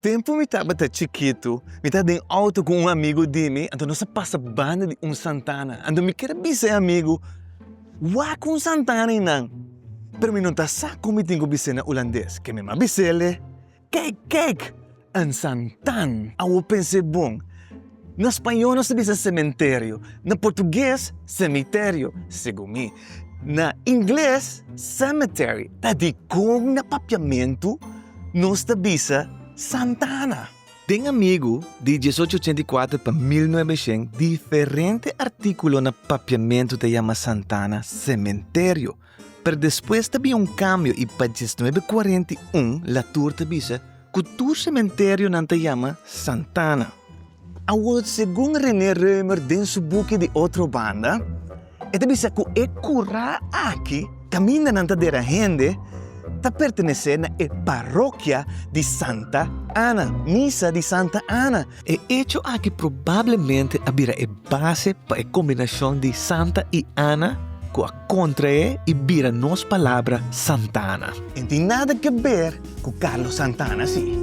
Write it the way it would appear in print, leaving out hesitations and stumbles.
Tempu mi tabata chikitu, mi ta den outo ku un amigu di mi, anto nos a pasa banda di un santana. Anto mi kier a bisa e amigu, Wak un santana einan! Pero mi no ta sa kon mi tin ku bis'é na ulandes. Ke mi a bis'é? Kijk, kijk! Een santan! Awor pens'é bon. Na spañó nos ta bisa cementerio, na portugues cemiterio, segun mi. Na ingles cemetery. Ta dikon na papiamentu nos ta bisa santana? Den Amigu di 1884 pa 1900 diferente artíkulo na papiamentu ta yama santana cementerio, pero despues ta bin un kambio i pa 1941 Latour ta bisa Ku tur sementerionan ta yama Santana. Awor, segun René Römer den su buki Di Otro Banda, e ta bisa ku e kurá aki, kaminda nan ta dera hende, ta pertenesé na e parokia di Santa Ana, misa di Santa Ana. E echo aki probablemente a bira e base pa e kombinashon di Santa i Ana ku a kontraé i bira nos palabra Santana. E tin nada ke ber ku Carlos Santana si.